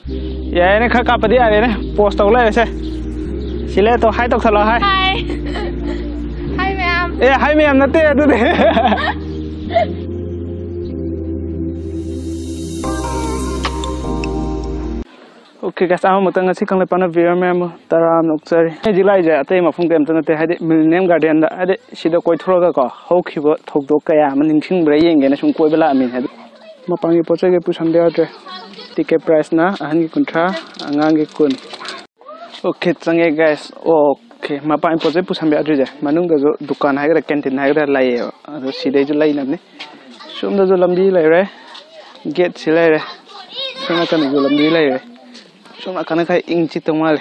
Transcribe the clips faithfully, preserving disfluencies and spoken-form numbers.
ꯌꯥꯔꯦꯅꯦ, ꯈꯔ ꯀꯥꯞꯄꯗꯤ ꯌꯥꯔꯦꯅꯦ꯫ ꯄꯣꯁ ꯇꯧ ꯂꯩꯔꯁꯦ꯫ ꯁꯤꯂꯦ ꯇꯣ, ꯍꯥꯏ ꯇꯧꯁꯜꯂꯣ, ꯍꯥꯏ꯫ ꯍꯥꯏ꯫ ꯍꯥꯏ ꯃꯌꯥꯝ꯫ ꯑꯦ, ꯍꯥꯏ ꯃꯌꯥꯝ ꯅꯠꯇꯦ ꯑꯗꯨꯗꯤ꯫ Okay guys, ꯑꯍꯥꯟꯕꯃꯛꯇ ꯉꯁꯤ ꯀꯪꯂꯩꯄꯥꯛꯅ viewer ꯃꯌꯥꯝꯕꯨ ꯇꯔꯥꯝꯅ ꯑꯣꯛꯆꯔꯤ꯫ ꯑꯩ ꯍꯧꯖꯤꯛ ꯂꯥꯛꯏꯁꯦ ꯑꯇꯩ ꯃꯐꯝ ꯀꯩꯝꯇ ꯅꯠꯇꯦ, ꯍꯥꯏꯗꯤ Millennium Garden ꯗ, ꯍꯥꯏꯗꯤ ꯁꯤꯗ ꯀꯣꯏꯊꯣꯔꯛꯑꯒꯀꯣ, ꯍꯧꯈꯤꯕ ꯊꯧꯗꯣꯛ ꯀꯌꯥ ꯑꯃ ꯅꯤꯡꯁꯤꯡꯕ꯭ꯔꯥ ꯌꯦꯡꯒꯦꯅ ꯁꯨꯝ ꯀꯣꯏꯕ ꯂꯥꯛꯑꯝꯃꯤꯅꯦ꯫ ꯍꯥꯏꯗꯤ ꯃꯄꯥꯟꯒꯤ ꯄꯣꯠ ꯆꯩꯒ ꯄꯨꯁꯟꯕ ꯌꯥꯗ꯭ꯔꯦ꯫ Ticket price ꯅ ꯑꯍꯟꯒꯤ ꯀꯨꯟꯊ꯭ꯔꯥ, ꯑꯉꯥꯡꯒꯤ ꯀꯨꯟ꯫ Okay, ꯆꯪꯉꯦ guys꯫ Okay, ꯃꯄꯥꯟꯒꯤ ꯄꯣꯠ ꯆꯩ ꯄꯨꯁꯟꯕ ꯌꯥꯗ꯭ꯔꯤꯁꯦ, ꯃꯅꯨꯡꯗꯁꯨ ꯗꯨꯀꯥꯟ ꯍꯥꯏꯒꯗ꯭ꯔꯥ, canteen ꯍꯥꯏꯒꯗ꯭ꯔꯥ ꯂꯩꯌꯦꯕ, ꯑꯗꯣ ꯁꯤꯗꯩꯁꯨ ꯂꯩꯅꯕꯅꯤ꯫ ꯁꯣꯝꯗꯁꯨ ꯂꯝꯕꯤ ꯂꯩꯔꯦ, gate ꯁꯤ ꯂꯩꯔꯦ, ꯁꯣꯝ ꯅꯥꯀꯟꯗꯁꯨ ꯂꯝꯕꯤ ꯂꯩꯔꯦ꯫ ꯁꯣꯝ ꯅꯥꯀꯟꯗ ꯈꯔ ꯏꯪ ꯆꯤꯛꯇꯧ ꯃꯥꯜꯂꯦ꯫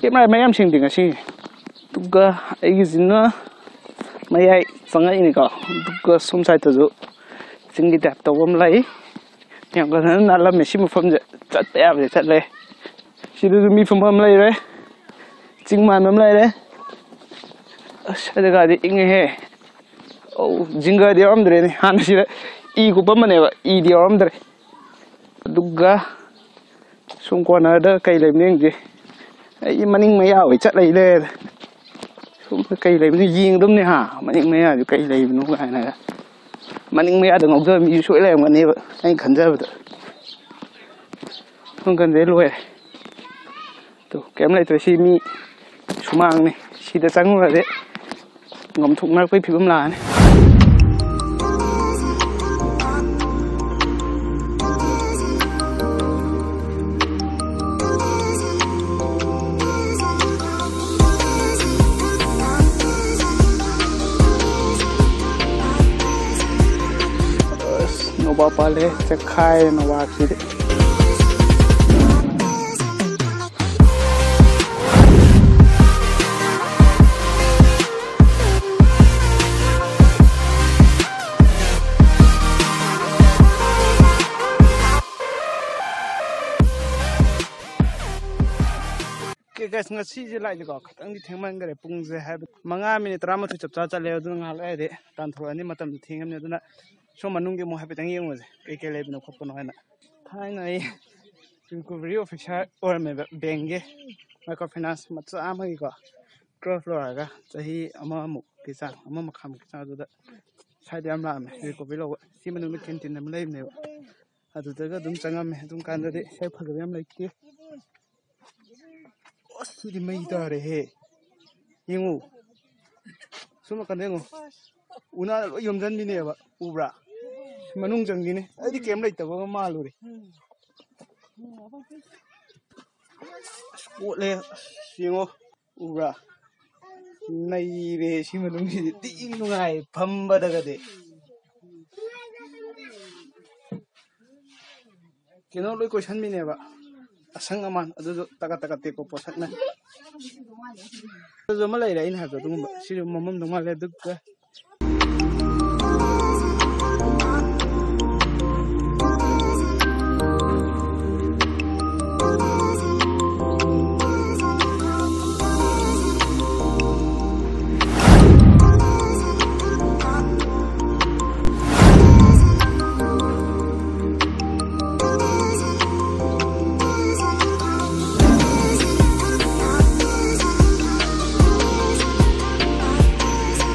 ꯀꯦꯃꯦꯔꯥ ꯃꯌꯥꯝ ꯁꯦꯡꯗꯦ ꯉꯁꯤ꯫ ꯑꯗꯨꯒ ꯑꯩꯒꯤꯁꯤꯅ ꯃꯌꯥꯏ ꯆꯪꯉꯛꯏꯅꯤꯀꯣ꯫ ꯑꯗꯨꯒ ꯁꯣꯝ side ꯇꯁꯨ ꯆꯤꯡꯒꯤ type ꯇꯧꯕ ꯑꯃ ꯂꯩ꯫ ꯌꯥꯝ ꯐꯖꯅ ꯅꯥꯜꯂꯝꯃꯦ ꯁꯤ ꯃꯐꯝꯁꯦ꯫ ꯆꯠꯄ ꯌꯥꯕꯁꯦ ꯆꯠꯂꯦ꯫ ꯁꯤꯗꯁꯨ ꯃꯤ ꯐꯝꯐꯝ ꯑꯃ ꯂꯩꯔꯦ꯫ ꯆꯤꯡ ꯃꯥꯟꯕ ꯑꯃ ꯂꯩꯔꯦ꯫ ꯑꯁ, ꯁ꯭ꯋꯥꯏ ꯖꯒꯥꯗꯤ ꯏꯪꯉꯦꯍꯦ꯫ ꯑꯧ, ꯖꯤꯡꯒꯗꯤ ꯌꯥꯎꯔꯝꯗ꯭ꯔꯦꯅꯦ꯫ ꯍꯥꯟꯅ ꯁꯤꯗ ꯏ ꯀꯨꯞꯄꯝꯕꯅꯦꯕ, ꯏꯗꯤ ꯌꯥꯎꯔꯝꯗ꯭ꯔꯦ꯫ ꯑꯗꯨꯒ ꯁꯨꯝ corner ꯗ ꯀꯩ ꯂꯩꯕꯅꯣ ꯌꯦꯡꯁꯦ꯫ ꯑꯩ ꯃꯅꯤꯡ ꯃꯌꯥ ꯑꯣꯏ ꯆꯠ ꯂꯩ ꯂꯩꯔꯦ꯫ ꯁꯣꯝꯗ ꯀꯩ ꯂꯩꯕꯅꯣ ꯌꯦꯡꯒꯗꯕꯅꯦ ꯍꯥ, ꯃꯅꯤꯡ ꯃꯌꯥꯗꯨ ꯀꯩ ꯂꯩꯕꯅꯣ ꯀꯥꯏꯅꯒ꯫ ꯃꯅꯤꯡ ꯃꯌꯥꯗ ꯉꯥꯎꯖꯕ ꯃꯤꯁꯨ ꯁꯣꯏ ꯂꯩꯔꯝꯒꯅꯦꯕ, ꯑꯩꯅ ꯈꯟꯖꯕꯗ꯫ ꯁꯣꯝ ꯅꯥꯀꯟꯗꯩ ꯂꯣꯏꯔꯦ꯫ ꯇꯨ, ꯀꯩꯝ ꯂꯩꯇ꯭ꯔꯦ꯫ ꯁꯤ ꯃꯤ ꯁꯨꯃꯥꯡꯅꯤ꯫ ꯁꯤꯗ ꯆꯪꯉꯨꯔꯗꯤ ꯉꯝꯊꯣꯛꯅꯔꯛꯄꯒꯤ ꯐꯤꯕꯝ ꯂꯥꯛꯑꯅꯤ꯫ ꯑꯁ, ꯅꯣꯕꯥꯞ ꯄꯥꯜꯂꯦ꯫ ꯆꯦꯛꯈꯥꯏꯔꯦ ꯅꯣꯕꯥꯞꯁꯤꯗꯤ꯫ ꯑꯣꯀꯦ ꯒꯥꯏꯁ, ꯉꯁꯤꯁꯦ ꯂꯥꯛꯏꯁꯦꯀꯣ ꯈꯤꯇꯪꯗꯤ ꯊꯦꯡꯃꯟꯈꯔꯦ꯫ ꯄꯨꯡꯁꯦ ꯍꯥꯏꯕꯗꯤ ꯃꯉꯥ ꯃꯤꯅꯤꯠ ꯇꯔꯥꯃꯥꯊꯣꯏ ꯆꯞ ꯆꯥ ꯆꯠꯂꯦ꯫ ꯑꯗꯨꯅ ꯉꯥꯏꯍꯥꯛ ꯂꯩꯔꯗꯤ ꯇꯥꯟꯊꯣꯔꯛꯑꯅꯤ, ꯃꯇꯝꯗꯤ ꯊꯦꯡꯉꯕꯅꯤ꯫ ꯑꯗꯨꯅ ꯁꯣꯝ ꯃꯅꯨꯡꯒꯤ ꯑꯃꯨꯛ ꯍꯥꯏꯐꯦꯠꯇꯪ ꯌꯦꯡꯉꯨꯁꯦ, ꯀꯩꯀꯩ ꯂꯩꯕꯅꯣ ꯈꯣꯠꯄꯅꯣ ꯍꯥꯏꯅ꯫ ꯊꯥꯏꯅ ꯑꯩ ꯔꯤꯀꯣꯚꯔꯤ ꯑꯣꯐꯤꯁꯥꯔ ꯑꯣꯏꯔꯝꯃꯦꯕ ꯕꯦꯡꯒꯤ, ꯃꯥꯏꯀ꯭ꯔꯣ ꯐꯥꯏꯅꯥꯟꯁ ꯃꯆꯥ ꯑꯃꯒꯤꯀꯣ꯫ ꯇꯨꯋꯦꯜꯐ ꯂꯣꯏꯔꯒ ꯆꯍꯤ ꯑꯃꯃꯨꯛꯀꯤ ꯆꯥꯡ, ꯑꯃ ꯃꯈꯥꯏꯃꯨꯛꯀꯤ ꯆꯥꯡ ꯑꯗꯨꯗ ꯁ꯭ꯋꯥꯏꯗ ꯌꯥꯝ ꯂꯥꯛꯑꯝꯃꯦ ꯔꯤꯀꯣꯚꯔꯤ ꯂꯧꯕ꯫ ꯁꯤ ꯃꯅꯨꯡꯗ ꯀꯦꯟꯇꯤꯟ ꯑꯃ ꯂꯩꯕꯅꯦꯕ, ꯑꯗꯨꯗꯒ ꯑꯗꯨꯝ ꯆꯪꯉꯝꯃꯦ꯫ ꯑꯗꯨꯝ ꯀꯥꯟꯗꯗꯤ ꯁꯦ ꯐꯖꯕ ꯌꯥꯝ ꯂꯩꯇꯦ꯫ ꯑꯁ, ꯁꯤꯗꯤ ꯃꯩ ꯇꯥꯔꯦꯍꯦ꯫ ꯌꯦꯡꯉꯨ, ꯁꯣꯝ ꯅꯥꯀꯟꯗ ꯌꯦꯡꯉꯨ, ꯎꯅꯥꯅ ꯂꯣꯏ ꯌꯣꯝꯁꯤꯟꯕꯤꯅꯦꯕ꯫ ꯎꯕ꯭ꯔꯥ? ꯃꯅꯨꯡ ꯆꯪꯈꯤꯅꯦ꯫ ꯑꯩꯗꯤ ꯀꯩꯝ ꯂꯩꯇꯕꯒ ꯃꯥꯜꯂꯨꯔꯦ꯫ ꯑꯁ, ꯑꯣꯠꯂꯦ꯫ ꯑꯁ, ꯌꯦꯡꯉꯣ꯫ ꯎꯕ꯭ꯔꯥ? ꯅꯩꯔꯦ꯫ ꯁꯤ ꯃꯅꯨꯡꯁꯤꯗꯤ ꯊꯤ ꯅꯨꯡꯉꯥꯏ ꯐꯝꯕꯗꯒꯗꯤ꯫ ꯀꯩꯅꯣ ꯂꯣꯏ ꯀꯣꯏꯁꯟꯕꯤꯅꯦꯕ, ꯑꯁꯪ ꯑꯃꯥꯟ꯫ ꯑꯗꯨꯁꯨ ꯇꯀꯠ ꯇꯀꯠ ꯇꯦꯛꯄ ꯄꯣꯠꯁꯛꯅ꯫ ꯑꯗꯨꯁꯨ ꯑꯃ ꯂꯩꯔꯦ ꯑꯩꯅ ꯍꯥꯏꯕꯗꯣ ꯑꯗꯨꯒꯨꯝꯕ꯫ ꯁꯤꯁꯨ ꯃꯃꯝꯗꯧ ꯃꯥꯜꯂꯦ꯫ ꯑꯗꯨꯒ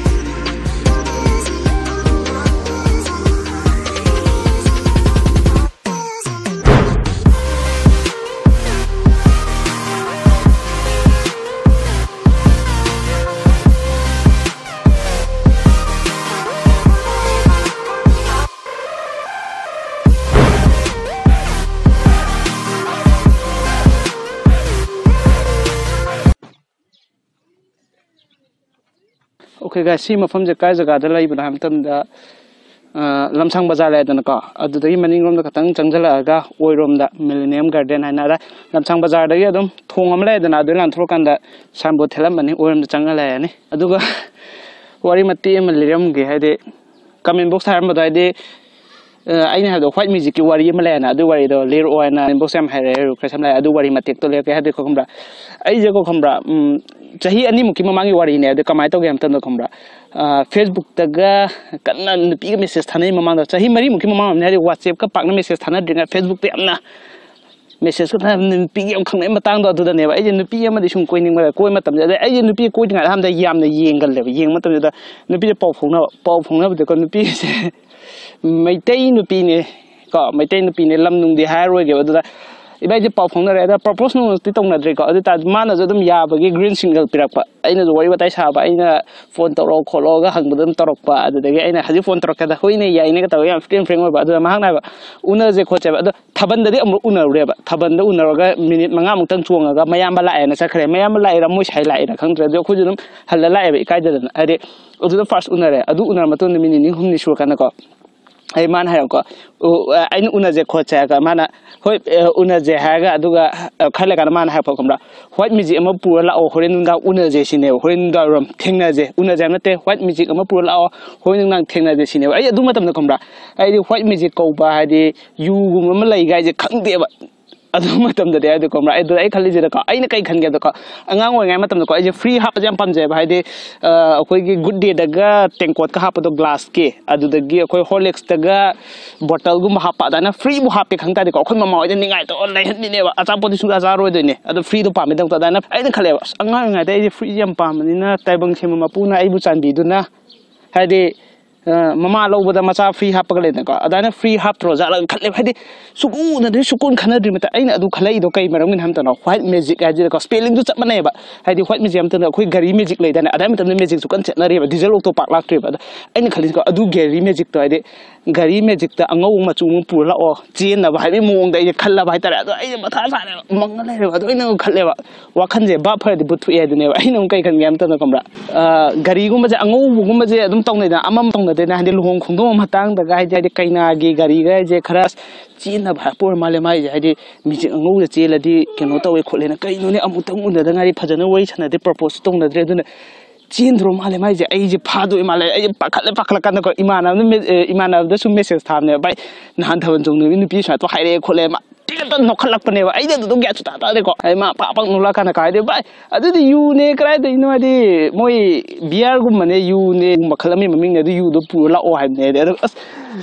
ꯑꯣꯀꯦ ꯒꯥꯏꯁ, ꯁꯤ ꯃꯐꯝꯁꯦ ꯀꯥꯏ ꯖꯒꯥꯗ ꯂꯩꯕꯅꯣ ꯍꯥꯏꯕ ꯃꯇꯝꯗ, ꯑ, ꯂꯝꯁꯥꯡ ꯕꯖꯥꯔ ꯂꯩꯗꯅꯀꯣ, ꯑꯗꯨꯗꯒꯤ ꯃꯅꯤꯡꯂꯣꯝꯗ ꯈꯇꯪ ꯆꯪꯁꯤꯜꯂꯛꯑꯒ ꯑꯣꯏꯔꯣꯝꯗ ꯃꯤꯂꯦꯅꯤꯌꯝ ꯒꯥꯔꯗꯦꯟ ꯍꯥꯏꯅ ꯑꯗ ꯂꯝꯁꯥꯡ ꯕꯖꯥꯔꯗꯒꯤ ꯑꯗꯨꯝ ꯊꯣꯡ ꯑꯃ ꯂꯩꯗꯅ, ꯑꯗꯨ ꯂꯥꯟꯊꯣꯔꯛꯀꯥꯟꯗ ꯁꯥꯏꯟꯕꯣꯔꯗ ꯊꯦꯠꯂꯝꯕꯅꯤ, ꯑꯣꯏꯔꯣꯝꯗ ꯆꯪꯉ ꯂꯩꯔꯅꯤ꯫ ꯑꯗꯨꯒ ꯋꯥꯔꯤ ꯃꯇꯦꯛ ꯑꯃ ꯂꯤꯔꯝꯒꯦ, ꯍꯥꯏꯗꯤ ꯀꯃꯦꯟ ꯕꯣꯛꯁ ꯍꯥꯏꯔꯝꯕꯗꯣ, ꯍꯥꯏꯗꯤ ꯑꯩꯅ ꯍꯥꯏꯕꯗꯣ white magicꯀꯤ ꯋꯥꯔꯤ ꯑꯃ ꯂꯩꯌꯦꯅ, ꯑꯗꯨ ꯋꯥꯔꯤꯗꯣ ꯂꯤꯔꯛꯑꯣ ꯍꯥꯏꯅ inbox ꯌꯥꯝ ꯍꯥꯏꯔꯛꯑꯦ, request ꯌꯥꯝ ꯂꯥꯛꯑꯦ꯫ ꯑꯗꯨ ꯋꯥꯔꯤ ꯃꯇꯦꯛꯇꯣ ꯂꯤꯔꯛꯀꯦ꯫ ꯍꯥꯏꯕꯗꯤ ꯈꯪꯕ꯭ꯔꯥ, ꯑꯩꯁꯦꯀꯣ ꯈꯪꯕ꯭ꯔꯥ, ꯎꯝ, ꯆꯍꯤ ꯑꯅꯤꯃꯨꯛꯀꯤ ꯃꯃꯥꯡꯒꯤ ꯋꯥꯔꯤꯅꯦ꯫ ꯑꯗꯨ ꯀꯃꯥꯏꯅ ꯇꯧꯒꯦ ꯍꯥꯏꯕ ꯃꯇꯝꯗ ꯈꯪꯕ꯭ꯔꯥ, ꯑ, Facebookꯇꯒ ꯀꯟꯅ ꯅꯨꯄꯤꯒ message ꯊꯥꯅꯩ ꯃꯃꯥꯡꯗ, ꯆꯍꯤ ꯃꯔꯤꯃꯨꯛꯀꯤ ꯃꯃꯥꯡ ꯑꯣꯏꯔꯝꯅꯤ꯫ ꯍꯥꯏꯗꯤ WhatsAppꯀ ꯄꯥꯛꯅ message ꯊꯥꯅꯗ꯭ꯔꯤꯉꯩ Facebookꯇ ꯌꯥꯝꯅ message ꯈꯛꯇ ꯅꯨꯄꯤꯒꯤ ꯌꯥꯝ ꯈꯪꯅꯩ ꯃꯇꯥꯡꯗꯣ ꯑꯗꯨꯗꯅꯦꯕ꯫ ꯑꯩꯁꯦ ꯅꯨꯄꯤ ꯑꯃꯗꯤ ꯁꯨꯝ ꯀꯣꯏꯅꯤꯡꯕ, ꯀꯣꯏꯕ ꯃꯇꯝꯗ, ꯑꯗꯩ ꯑꯩꯁꯦ ꯅꯨꯄꯤ ꯀꯣꯏꯗ꯭ꯔꯤꯉꯩꯗ ꯑꯍꯥꯟꯕꯗ ꯌꯥꯝꯅ ꯌꯦꯡꯒꯜꯂꯦꯕ꯫ ꯌꯦꯡꯕ ꯃꯇꯝꯗꯨꯗ ꯅꯨꯄꯤꯁꯦ ꯄꯥꯎ ꯐꯥꯎꯅꯕ, ꯄꯥꯎ ꯐꯥꯎꯅꯕꯗꯀꯣ ꯅꯨꯄꯤꯁꯦ ꯃꯩꯇꯩ ꯅꯨꯄꯤꯅꯦ ꯀꯣ, ꯃꯩꯇꯩ ꯅꯨꯄꯤꯅꯦ, ꯂꯝ ꯅꯨꯡꯗꯤ ꯍꯥꯏꯔꯔꯣꯏꯒꯦꯕ꯫ ꯑꯗꯨꯗ ꯏꯕꯥꯏꯁꯦ ꯄꯥꯎ ꯐꯥꯎꯅꯔꯦ, ꯑꯗ proposeꯅꯨꯡꯗꯤ ꯇꯧꯅꯗ꯭ꯔꯤꯀꯣ꯫ ꯑꯗꯨ ꯇꯥꯔꯁꯨ ꯃꯥꯅꯁꯨ ꯑꯗꯨꯝ ꯌꯥꯕꯒꯤ green signal ꯄꯤꯔꯛꯄ, ꯑꯩꯅꯁꯨ ꯋꯥꯔꯤ ꯋꯥꯇꯥꯏ ꯁꯥꯕ, ꯑꯩꯅ phone ꯇꯧꯔꯛꯑꯣ ꯈꯣꯠꯂꯣꯒ ꯍꯪꯕꯗ ꯑꯗꯨꯝ ꯇꯧꯔꯛꯄ꯫ ꯑꯗꯨꯗꯒꯤ ꯑꯩꯅ ꯍꯧꯖꯤꯛ phone ꯇꯧꯔꯛꯀꯦꯗ, ꯍꯣꯏꯅꯦ ꯌꯥꯏꯅꯦꯒ ꯇꯧꯔꯒ ꯌꯥꯝ friend friend ꯑꯣꯏꯕ꯫ ꯑꯗꯨꯗ ꯃꯍꯥꯛꯅ ꯍꯥꯏꯕ, ꯎꯅꯁꯦ ꯈꯣꯠꯁꯦꯕ꯫ ꯑꯗꯣ ꯊꯥꯕꯜꯗꯗꯤ ꯑꯃꯨꯛ ꯎꯅꯔꯨꯔꯦꯕ꯫ ꯊꯥꯕꯜꯗ ꯎꯅꯔꯒ minute ꯃꯉꯥꯃꯨꯛꯇꯪ ꯆꯣꯡꯉꯒ ꯃꯌꯥꯝꯕ ꯂꯥꯛꯑꯦꯅ ꯆꯠꯈ꯭ꯔꯦ꯫ ꯃꯌꯥꯝꯕ ꯂꯥꯛꯏꯔꯥ ꯃꯣꯏ ꯁꯥꯏ ꯂꯥꯛꯏꯔꯥ ꯈꯪꯗ꯭ꯔꯦ꯫ ꯑꯗꯣ ꯑꯩꯈꯣꯏꯁꯨ ꯑꯗꯨꯝ ꯍꯜꯂ ꯂꯥꯛꯑꯦꯕ ꯏꯀꯥꯏꯗꯗꯅ꯫ ꯍꯥꯏꯗꯤ ꯑꯗꯨꯗ first ꯎꯅꯔꯦ꯫ ꯑꯗꯨ ꯎꯅꯔ ꯃꯇꯨꯡꯗ minute ꯅꯤꯅꯤ ꯍꯨꯝꯅꯤ ꯁꯨꯔꯀꯥꯟꯗꯀꯣ, ꯑꯩ ꯃꯥꯅ ꯍꯥꯏꯔꯛꯀꯣ, "ꯎ-, ꯑꯩꯅ ꯎꯅꯁꯦ ꯈꯣꯠꯁꯦ" ꯍꯥꯏꯔꯒ ꯃꯥꯅ, "ꯍꯣꯏ, ꯑ, ꯎꯅꯁꯦ" ꯍꯥꯏꯔꯒ, ꯑꯗꯨꯒ, ꯑ, ꯈꯔ ꯂꯩꯀꯥꯟꯗ ꯃꯥꯅ ꯍꯥꯏꯔꯛꯄ ꯈꯪꯕ꯭ꯔꯥ, "white magic ꯑꯃ ꯄꯨꯔ ꯂꯥꯛꯑꯣ, ꯍꯣꯔꯦꯟ ꯅꯨꯡꯗꯥꯡ ꯎꯅꯁꯦ" ꯁꯤꯅꯦꯕ꯫ "ꯍꯣꯔꯦꯟ ꯅꯨꯡꯗꯥꯡ ꯋꯥꯏꯔꯝ ꯊꯦꯡꯅꯁꯦ", ꯎꯅꯁꯦ ꯍꯥꯏꯕ ꯅꯠꯇꯦ, "white magic ꯑꯃ ꯄꯨꯔ ꯂꯥꯛꯑꯣ, ꯍꯣꯔꯦꯟ ꯅꯨꯡꯗꯥꯡ ꯊꯦꯡꯅꯁꯦ" ꯁꯤꯅꯦꯕ꯫ ꯑꯩ ꯑꯗꯨ ꯃꯇꯝꯗ ꯈꯪꯕ꯭ꯔꯥ, ꯑꯩꯗꯤ white magic ꯀꯧꯕ ꯍꯥꯏꯗꯤ ꯌꯨꯒꯨꯝꯕ ꯑꯃ ꯂꯩꯒꯥꯏꯁꯦ ꯈꯪꯗꯦꯕ꯫ ꯑꯗꯨ ꯃꯇꯝꯗꯗꯤ ꯍꯥꯏꯗꯤ ꯈꯪꯕ꯭ꯔꯥ, ꯑꯗꯨꯗ ꯑꯩ ꯈꯜꯂꯤꯁꯤꯗꯀꯣ, ꯑꯩꯅ ꯀꯩ ꯈꯟꯒꯦꯗꯀꯣ, ꯑꯉꯥꯡ ꯑꯣꯏꯔꯤꯉꯩ ꯃꯇꯝꯗꯀꯣ ꯑꯩꯁꯦ free ꯍꯥꯞꯄꯁꯦ ꯌꯥꯝ ꯄꯥꯝꯖꯩꯕ꯫ ꯍꯥꯏꯗꯤ, ꯑ, ꯑꯩꯈꯣꯏꯒꯤ Good Dayꯗꯒ ꯇꯦꯡꯀꯣꯠꯀ ꯍꯥꯞꯄꯗꯣ glassꯀꯤ, ꯑꯗꯨꯗꯒꯤ ꯑꯩꯈꯣꯏ Horlicksꯇꯒ bottleꯒꯨꯝꯕ ꯍꯥꯞꯄ, ꯑꯗꯨꯃꯥꯏꯅ freeꯕꯨ ꯍꯥꯞꯄꯦ ꯈꯪ ꯇꯥꯔꯗꯤꯀꯣ, ꯑꯩꯈꯣꯏ ꯃꯃꯥ ꯍꯣꯏꯗ ꯅꯤꯡꯉꯥꯏ ꯇꯧꯔ ꯂꯩꯍꯟꯕꯤꯅꯦꯕ꯫ ꯑꯆꯥꯄꯣꯠꯇꯤ ꯁꯨꯡꯆꯥ ꯆꯥꯔꯣꯏꯗꯣꯏꯅꯦ꯫ ꯑꯗꯣ freeꯗꯣ ꯄꯥꯝꯃꯦ ꯇꯧꯕꯗ ꯑꯗꯨꯃꯥꯏꯅ ꯑꯩꯅ ꯈꯜꯂꯦꯕ, "ꯑꯁ, ꯑꯉꯥꯡ ꯑꯣꯏꯔꯤꯉꯩꯗ ꯑꯩꯁꯦ freeꯁꯦ ꯌꯥꯝ ꯄꯥꯝꯕꯅꯤꯅ ꯇꯥꯏꯕꯪ ꯁꯦꯝꯕ ꯃꯄꯨꯅ ꯑꯩꯕꯨ ꯆꯥꯟꯕꯤꯗꯨꯅ", ꯍꯥꯏꯗꯤ, ꯑ, ꯃꯃꯥ ꯂꯧꯕꯗ ꯃꯆꯥ free ꯍꯥꯞꯄꯒ ꯂꯩꯗꯅꯀꯣ, ꯑꯗꯨꯃꯥꯏꯅ free ꯍꯥꯞꯇ꯭ꯔꯣ ꯖꯥꯠꯂꯒ ꯈꯜꯂꯦꯕ꯫ ꯍꯥꯏꯗꯤ ꯁꯨꯛꯎ ꯎꯅꯗ꯭ꯔꯤ, ꯁꯨꯛꯎ ꯈꯟꯅꯗ꯭ꯔꯤ ꯃꯇꯝ꯫ ꯑꯩꯅ ꯑꯗꯨ ꯈꯜꯂꯛꯏꯗꯣ ꯀꯩ ꯃꯔꯝꯒꯤꯅꯣ ꯍꯥꯏꯕ ꯃꯇꯝꯗ, white magic ꯍꯥꯏꯁꯤꯗꯀꯣ, spellingꯗꯨ ꯆꯞ ꯃꯥꯟꯅꯩꯕ꯫ ꯍꯥꯏꯗꯤ white magic ꯍꯥꯏꯕ ꯃꯇꯝꯗ ꯑꯩꯈꯣꯏ ꯒꯥꯔꯤ magic ꯂꯩꯗꯥꯏꯅꯦ, ꯑꯗꯨ ꯃꯇꯝꯗ magicꯁꯨ ꯀꯟꯅ ꯆꯠꯅꯔꯤꯕ, diesel auto ꯄꯥꯛ ꯂꯥꯛꯇ꯭ꯔꯤꯕ꯫ ꯑꯗ ꯑꯩꯅ ꯈꯜꯂꯤꯁꯤꯀꯣ, ꯑꯗꯨ ꯒꯥꯔꯤ magicꯇꯣ, ꯍꯥꯏꯗꯤ ꯒꯥꯔꯤ magicꯇ ꯑꯉꯧꯕ ꯃꯆꯨ ꯑꯃ ꯄꯨꯔ ꯂꯥꯛꯑꯣ, ꯆꯦꯟꯅꯕ ꯍꯥꯏꯕꯒꯤ ꯃꯑꯣꯡꯗ ꯑꯩꯁꯦ ꯈꯜꯂꯕ ꯍꯥꯏꯇꯥꯔꯦ꯫ ꯑꯗꯣ ꯑꯩꯁꯦ ꯃꯊꯥ ꯁꯥꯔꯦꯕ, ꯃꯪꯉ ꯂꯩꯔꯦꯕ꯫ ꯑꯗꯣ ꯑꯩꯅ ꯑꯃꯨꯛ ꯈꯜꯂꯦꯕ, ꯋꯥꯈꯜꯁꯦ ꯚꯥꯞ ꯐꯔꯗꯤ ꯚꯨꯠ ꯊꯣꯛꯑꯦ ꯍꯥꯏꯗꯨꯅꯦꯕ꯫ ꯑꯩꯅ ꯑꯃꯨꯛ ꯀꯩ ꯈꯟꯒꯦ ꯍꯥꯏꯕ ꯃꯇꯝꯗ ꯈꯪꯕ꯭ꯔꯥ, ꯑ, ꯒꯥꯔꯤꯒꯨꯝꯕꯁꯦ, ꯑꯉꯧꯕꯒꯨꯝꯕꯁꯦ ꯑꯗꯨꯝ ꯇꯧꯅꯩꯗꯅ, ꯑꯃꯃꯝ ꯇꯧꯅꯗꯦꯅ, ꯍꯥꯏꯗꯤ ꯂꯨꯍꯣꯡ ꯈꯣꯡꯗꯣꯡꯕ ꯃꯇꯥꯡꯗꯒ, ꯍꯥꯏꯗꯤ, ꯍꯥꯏꯗꯤ ꯀꯩꯅꯥꯒꯤ ꯒꯥꯔꯤꯒ ꯍꯥꯏꯁꯦ ꯈꯔ ꯆꯦꯟꯅꯕ ꯍꯥꯏꯄ ꯑꯣꯏꯔ ꯃꯥꯜꯂꯦ ꯃꯥꯏꯁꯦ꯫ ꯍꯥꯏꯗꯤ magic ꯑꯉꯧꯕꯗ ꯆꯦꯜꯂꯗꯤ ꯀꯩꯅꯣ ꯇꯧꯋꯦ ꯈꯣꯠꯂꯦꯅ꯫ ꯀꯩꯅꯣꯅꯦ, ꯑꯃꯨꯛꯇꯪ ꯎꯅꯗ ꯉꯥꯏꯔꯤ, ꯐꯖꯅ ꯋꯥꯔꯤ ꯁꯥꯟꯅꯗꯦ, proposeꯁꯨ ꯇꯧꯅꯗ꯭ꯔꯦ꯫ ꯑꯗꯨꯅ ꯆꯦꯟꯗ꯭ꯔꯣ ꯃꯥꯜꯂꯦ ꯃꯥꯏꯁꯦ, ꯑꯩꯁꯦ ꯐꯥꯗꯣꯏ ꯃꯥꯜꯂꯦ, ꯑꯩꯁꯦ ꯄꯥꯈꯠꯂꯦ꯫ ꯄꯥꯈꯠꯂꯀꯥꯟꯗꯀꯣ ꯏꯃꯥꯟꯅꯕꯅ ꯃꯦ-, ꯑꯦ, ꯏꯃꯥꯟꯅꯕꯗꯁꯨ ꯃꯦꯁꯦꯖ ꯊꯥꯕꯅꯦꯕ, "ꯚꯥꯏ, ꯅꯍꯥꯟ ꯊꯥꯕꯜ ꯆꯣꯡꯗꯕꯤ ꯅꯨꯄꯤ ꯁꯨꯃꯥꯏꯅ ꯍꯥꯏꯔꯛꯑꯦ ꯈꯣꯠꯂꯦ", ꯃꯥ ꯇꯤꯀꯠꯇ ꯅꯣꯛꯈꯠꯂꯛꯄꯅꯦꯕ꯫ ꯑꯩꯗꯤ ꯑꯗꯨꯗꯣ ꯒ꯭ꯌꯥꯟ ꯁꯨꯇꯥ ꯇꯥꯗꯦꯀꯣ꯫ ꯑꯩ ꯃꯥ ꯄꯥꯛ ꯄꯥꯛ ꯅꯣꯛꯂꯛꯑꯀꯥꯟꯗ ꯀꯥꯏꯗꯤ, "ꯚꯥꯏ, ꯑꯗꯨꯗꯤ ꯌꯨꯅꯦ, ꯀꯗꯥꯏꯗꯩꯅꯣ?" ꯍꯥꯏꯗꯤ ꯃꯣꯏ ꯕꯤꯌꯥꯔꯒꯨꯝꯕꯅꯦ, ꯌꯨꯅꯦ, ꯃꯈꯜ ꯑꯃꯒꯤ ꯃꯃꯤꯡꯅꯦ, ꯑꯗꯨ ꯌꯨꯗꯣ ꯄꯨꯔ ꯂꯥꯛꯑꯣ ꯍꯥꯏꯕꯅꯦ꯫ ꯑꯗꯩ ꯑꯗꯨ ꯑꯁ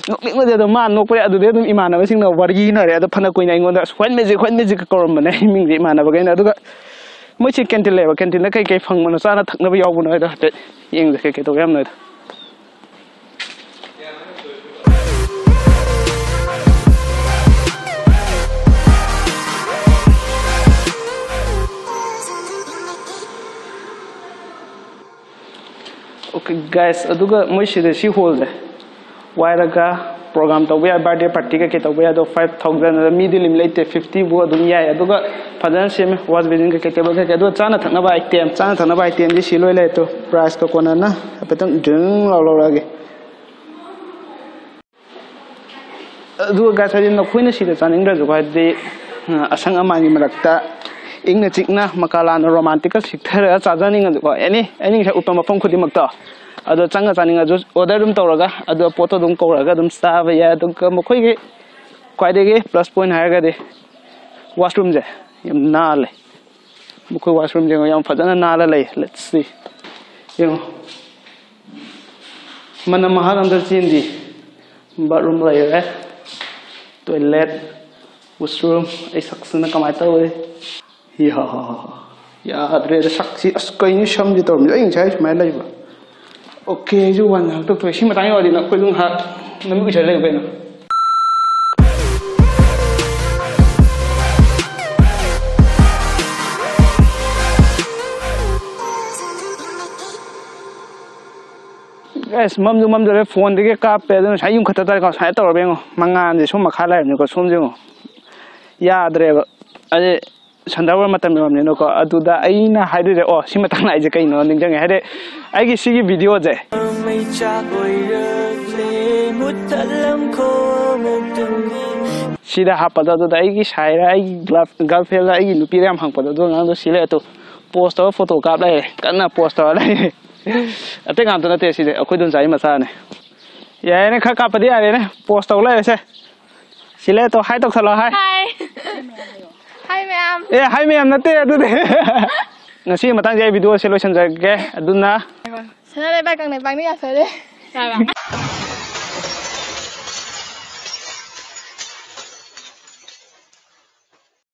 ꯅꯣꯛꯅꯤꯡꯕꯁꯦ, ꯑꯗꯣ ꯃꯥ ꯅꯣꯛꯄꯗ ꯑꯗꯨꯗꯩ ꯑꯗꯨꯝ ꯏꯃꯥꯟꯅꯕꯁꯤꯡꯅ ꯋꯥꯔꯤ ꯏꯅꯔꯦ꯫ ꯑꯗꯣ ꯐꯅ ꯀꯨꯏꯅ ꯑꯩꯉꯣꯟꯗ ꯑꯁ ꯍ꯭ꯋꯥꯏꯠ ꯃꯦꯖꯤꯛ, ꯍ꯭ꯋꯥꯏꯠ ꯃꯦꯖꯤꯛꯀ ꯀꯧꯔꯝꯕꯅꯦ ꯑꯩ ꯃꯤꯡꯁꯦ ꯏꯃꯥꯟꯅꯕꯈꯩꯅ꯫ ꯑꯗꯨꯒ ꯃꯣꯏꯁꯤ ꯀꯦꯟꯇꯤꯟ ꯂꯩꯕ, ꯀꯦꯟꯇꯤꯟꯗ ꯀꯩ ꯀꯩ ꯐꯪꯕꯅꯣ, ꯆꯥꯅ ꯊꯛꯅꯕ ꯌꯥꯎꯕꯅꯣ ꯍꯥꯏꯗꯣ ꯍꯥꯏꯐꯦꯠ ꯌꯦꯡꯁꯦ, ꯀꯩ ꯀꯩ ꯇꯧꯕ ꯌꯥꯝꯅꯣ ꯍꯥꯏꯗꯣ꯫ Okay guys, ꯑꯗꯨꯒ ꯃꯣꯏ ꯁꯤꯗ ꯁꯤ ꯍꯣꯜꯁꯦ ꯋꯥꯏꯔꯒ ꯄ꯭ꯔꯣꯒꯥꯝ ꯇꯧꯕ ꯌꯥꯏ, ꯕꯥꯔꯗꯦ ꯄꯥꯔꯇꯤ ꯀꯩꯀꯩ ꯇꯧꯕ ꯌꯥꯏ꯫ ꯑꯗꯣ ꯐꯥꯏꯚ ꯊꯥꯎꯖꯟ, ꯑꯗ ꯃꯤꯗꯤ ꯂꯤꯃꯤꯠ ꯂꯩꯇꯦ, ꯐꯤꯐꯇꯤꯕꯨ ꯑꯗꯨꯝ ꯌꯥꯏ꯫ ꯑꯗꯨꯒ ꯐꯖꯅ ꯁꯦꯝꯃꯦ, ꯋꯥꯁ ꯕꯦꯁꯤꯟ ꯀꯩꯀꯩ, ꯇꯦꯕꯜ ꯀꯩꯀꯩ꯫ ꯑꯗꯣ ꯆꯥꯅ ꯊꯛꯅꯕ ꯑꯥꯏꯇꯦꯝ, ꯆꯥꯅ ꯊꯛꯅꯕ ꯑꯥꯏꯇꯦꯝꯗꯤ ꯁꯤ ꯂꯣꯏ ꯂꯩꯔꯦ꯫ ꯑꯗꯣ ꯄ꯭ꯔꯥꯏꯁꯀ ꯀꯣꯟꯅꯅ ꯍꯥꯏꯐꯦꯠꯇꯪ ꯗ꯭ꯔꯤꯡ ꯂꯥꯎ ꯂꯧꯔꯛꯑꯒꯦ꯫ ꯑꯗꯨꯒ guys, ꯍꯥꯏꯗꯤ ꯅꯈꯣꯏꯅ ꯁꯤꯗ ꯆꯥꯅꯤꯡꯗ꯭ꯔꯁꯨꯀꯣ, ꯍꯥꯏꯗꯤ, ꯑ, ꯑꯁꯪ ꯑꯃꯥꯟꯒꯤ ꯃꯔꯛꯇ ꯏꯪꯅ ꯆꯤꯛꯅ ꯃꯀꯥꯂꯥꯅ ꯔꯣꯃꯥꯟꯇꯤꯛꯀ ꯁꯤꯛꯊꯔꯒ ꯆꯥꯖꯅꯤꯡꯉꯁꯨꯀꯣ, ꯑꯦꯅꯤ, ꯑꯩꯅ ꯉꯁꯥꯏ ꯎꯠꯄ ꯃꯐꯝ ꯈꯨꯗꯤꯡꯃꯛꯇꯣ, ꯑꯗꯣ ꯆꯪꯉ ꯆꯥꯅꯤꯡꯉꯁꯨ ꯑꯣꯔꯗꯔ ꯑꯗꯨꯝ ꯇꯧꯔꯒ, ꯑꯗꯣ ꯄꯣꯠꯇꯣ ꯑꯗꯨꯝ ꯀꯧꯔꯒ ꯑꯗꯨꯝ ꯆꯥꯕ ꯌꯥꯏ꯫ ꯑꯗꯨꯒ ꯃꯈꯣꯏꯒꯤ ꯈ꯭ꯋꯥꯏꯗꯒꯤ ꯄ꯭ꯂꯁ ꯄꯣꯏꯟ ꯍꯥꯏꯔꯒꯗꯤ ꯋꯥꯁꯔꯨꯝꯁꯦ ꯌꯥꯝ ꯅꯥꯜꯂꯦ꯫ ꯃꯈꯣꯏ ꯋꯥꯁꯔꯨꯝꯁꯦ ꯌꯥꯝ ꯐꯖꯅ ꯅꯥꯜꯂ ꯂꯩ꯫ Let's see꯫ ꯌꯦꯡꯉꯣ, ꯃꯅꯝ ꯃꯍꯥ ꯑꯝꯇ ꯆꯦꯟꯗꯦ꯫ ꯕꯥꯠꯔꯨꯝ ꯂꯩꯔꯦ, ꯇꯣꯏꯂꯦꯠ, ꯋꯥꯁꯔꯨꯝ꯫ ꯑꯩ ꯁꯛꯁꯤꯅ ꯀꯃꯥꯏꯅ ꯇꯧꯋꯤ? ꯌꯥ, ꯌꯥꯗ꯭ꯔꯦꯗ ꯁꯛꯁꯤ꯫ ꯑꯁ, ꯀꯩꯅꯣ ꯁꯝꯁꯤ ꯇꯧꯔꯝꯃꯤꯁꯦ? ꯑꯩ ꯉꯁꯥꯏ ꯁꯨꯃꯥꯏꯅ ꯂꯩꯕ꯫ Okay, ꯑꯩꯁꯨ ꯋꯥ ꯉꯥꯏꯍꯥꯛ ꯇꯧꯊꯣꯛꯑꯦ꯫ ꯁꯤ ꯃꯇꯥꯡ ꯌꯧꯔꯗꯤ ꯅꯈꯣꯏ ꯑꯗꯨꯝ ꯉꯥꯏꯍꯥꯛ ꯅꯃꯤꯠ ꯎꯏꯁꯜꯂ ꯂꯩꯌꯨ ꯀꯩꯅꯣ꯫ Guys, ꯃꯝꯁꯨ ꯃꯝꯖꯔꯦ, ꯐꯣꯟꯗꯒꯤ ꯀꯥꯞꯄꯦ꯫ ꯑꯗꯨꯅ ꯉꯁꯥꯏ ꯌꯨꯝ ꯈꯛꯇ ꯇꯥꯔꯦꯀꯣ꯫ ꯁꯨꯃꯥꯏꯅ ꯇꯧꯔꯕ ꯌꯦꯡꯉꯣ, ꯃꯉꯥꯜꯁꯦ ꯁꯣꯝ ꯃꯈꯥ ꯂꯩꯔꯕꯅꯤꯀꯣ꯫ ꯁꯣꯝꯁꯦ ꯌꯦꯡꯉꯣ, ꯌꯥꯗ꯭ꯔꯦꯕ꯫ ꯑꯗꯩ ꯁꯟꯗꯥꯋꯥꯔ ꯃꯇꯝ ꯌꯧꯔꯕꯅꯤꯅꯀꯣ꯫ ꯑꯗꯨꯗ ꯑꯩꯅ ꯍꯥꯏꯗꯣꯏꯁꯦ, ꯑꯣ, ꯁꯤ ꯃꯇꯥꯡꯗ ꯑꯩꯁꯦ ꯀꯩꯅꯣ ꯅꯤꯡꯁꯤꯡꯉꯦ꯫ ꯍꯥꯏꯗꯤ ꯑꯩꯒꯤ ꯁꯤꯒꯤ ꯚꯤꯗꯤꯑꯣꯁꯦ, ꯃꯩꯆꯥꯛ ꯑꯣꯏꯔꯛꯂꯦ, ꯃꯨꯠꯊꯠꯂꯝꯈꯣ ꯃꯨꯛꯇꯨꯝꯒꯤ꯫ ꯁꯤꯗ ꯍꯥꯞꯄꯗꯣ, ꯑꯗꯨꯗ ꯑꯩꯒꯤ ꯁꯥꯏꯔ, ꯑꯩꯒꯤ ꯒꯔꯜ ꯐ꯭ꯔꯦꯟꯂ, ꯑꯩꯒꯤ ꯅꯨꯄꯤꯔ ꯌꯥꯝ ꯍꯪꯉꯛꯄꯗꯣ, ꯑꯗꯨ ꯑꯉꯥꯡꯗꯣ ꯁꯤ ꯂꯩꯔꯦ꯫ ꯑꯗꯨ ꯄꯣꯁ ꯇꯧꯔ ꯐꯣꯇꯣ ꯀꯥꯞ ꯂꯩꯔꯦ, ꯀꯟꯅ ꯄꯣꯁ ꯇꯧꯔ ꯂꯩꯔꯦ꯫ ꯑꯇꯩ ꯀꯅꯥꯝꯇ ꯅꯠꯇꯦ ꯁꯤꯗꯤ, ꯑꯩꯈꯣꯏ ꯗꯣꯟꯆꯥꯒꯤ ꯃꯆꯥꯅꯦ꯫ ꯌꯥꯔꯦꯅꯦ, ꯈꯔ ꯀꯥꯞꯄꯗꯤ ꯌꯥꯔꯦꯅꯦ, ꯄꯣꯁ ꯇꯧ ꯂꯩꯔꯦꯁꯦ꯫ ꯁꯤ ꯂꯩꯔꯦ ꯇꯣ, ꯍꯥꯏ ꯇꯧꯁꯜꯂꯣ, ꯍꯥꯏ꯫ ꯍꯥꯏ꯫ ꯍꯥꯏ ꯃꯌꯥꯝ꯫ ꯑꯦ, ꯍꯥꯏ ꯃꯌꯥꯝ ꯅꯠꯇꯦ ꯑꯗꯨꯗꯤ꯫ ꯉꯁꯤꯒꯤ ꯃꯇꯥꯡꯁꯦ ꯑꯩ ꯚꯤꯗꯤꯑꯣꯁꯦ ꯂꯣꯏꯁꯤꯟꯖꯔꯒꯦ꯫ ꯑꯗꯨꯅ ꯁꯅꯥ ꯂꯩꯕꯥꯛ ꯀꯪꯂꯩꯄꯥꯛꯅ ꯌꯥꯁꯜꯂꯦ꯫